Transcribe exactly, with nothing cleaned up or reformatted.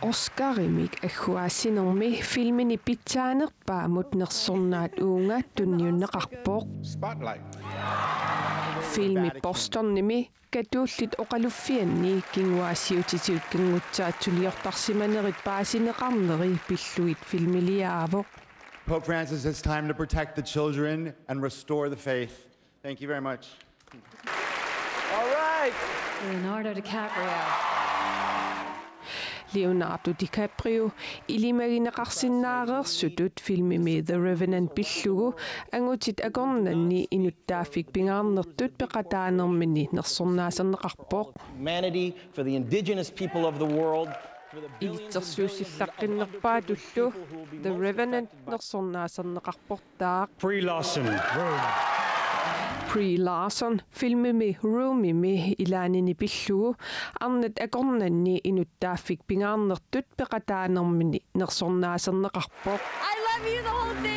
Oscarimik agguaassinermi filmini pitsaanerpaamut nersornaat uunga tunniunneqarpoq. Spotlight. Filmi Bostonimi katuullit oqaluffianni kinguaassiuutitigut kanngutsaatsuliortarsimanerit paasineqarneri pillugit filmiliaavoq. Pope Francis, it's time to protect the children and restore the faith. Thank you very much. All right. Leonardo DiCaprio. Leonardo DiCaprio ilimagineqarsinnaareersutut filmimi The Revenant pillugu angutit akornanni inuttaaffik pingaarnertut peqataanermini nersornaaserneqarpoq. Humanity, for the indigenous people of the world, for the billions and billions of Ilitsersuusillaqqinnerpaatullu The Revenant nersornaaserneqarportaaq. Brie Larson, Room. Brie Larson filmimi Roomimi ilaanini pillugu arnat akornanni inuttaaffik pingaarnertut peqataanermini nersornaaserneqarpoq. I love you the whole thing.